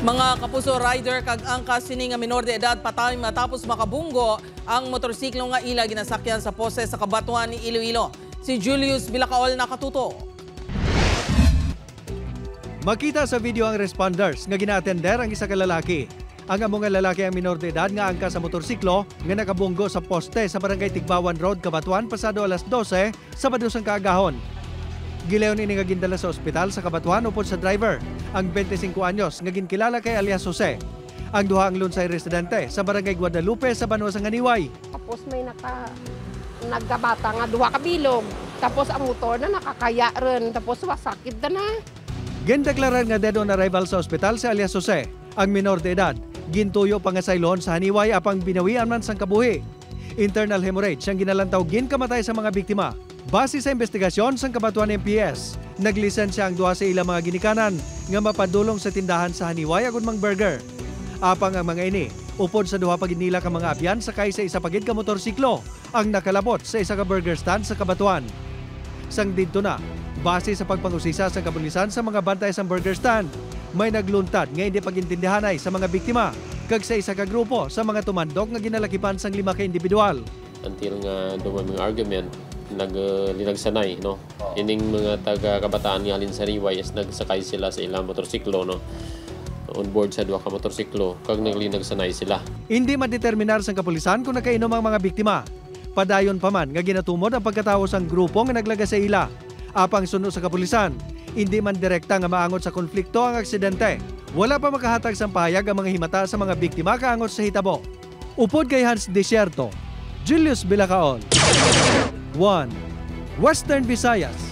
Mga kapuso, rider kag angkas sini nga minor de edad patay matapos makabunggo ang motorsiklo nga ila ginasakyan sa poste sa Kabatuan ni Iloilo. Si Julius Bilacaol nakatuto. Makita sa video ang responders nga ginaatender ang isa ka lalaki. Ang amo nga lalaki ang minor de edad nga angka sa motorsiklo nga nakabunggo sa poste sa Barangay Tigbawan Road, Kabatuan pasado alas 12 Sabado sang kaagahon. Gileon ini nga gindala sa ospital sa Kabatuan upod sa driver, ang 25 anyos nga ginkilala kay alias Jose. Ang duha ang lunsay residente sa Barangay Guadalupe sa Banwa sa Nganiway. Tapos may nagkabata nga duha ka bilog. Tapos ang motor na nakakaya rin. Tapos wasakit na na. Gindeklarar nga dead on arrival sa ospital si alias Jose, ang minor de edad. Gintuyo pa nga saylon sa Haniway apang binawian man sang kabuhi. Internal hemorrhage ang ginalantaw ginkamatay sa mga biktima. Base sa investigasyon sang Kabatuan MPS, naglisensya ang duha sa ilang mga ginikanan nga mapadulong sa tindahan sa Haniway agud mang burger. Apang ang mga ini, upod sa duha pagid nila ka mga abyan sakay sa isa pagid ka motorsiklo ang nakalabot sa isa ka burger stand sa Kabatuan. Sang didto na, base sa pagpangusisa sa kabulisan sa mga bantay sa burger stand, may nagluntad nga hindi pagintindihanay sa mga biktima kag sa isa ka grupo sa mga tumandok nga ginalakipan sang lima ka individual. Until nga duman mga argument, naglinagsanay, no? Ining mga taga kabataan nga halin sa Riway is nagsakay sila sa ilang motorsiklo, no? On board sa duha ka motorsiklo kag naglinagsanay sila. Hindi madeterminar sang kapulisan kung nakainom ang mga biktima. Padayon pa man nga ginatumod ang pagkatawo sang grupo nga naglaga sa ila. Apang suno sa kapulisan, hindi man direkta nga maangot sa konflikto ang aksidente. Wala pa makahatag sang pahayag ang mga himata sa mga biktima kaangot sa hitabo. Upod kay Hans Desierto, Julius Bilacaol. 1. Western Visayas.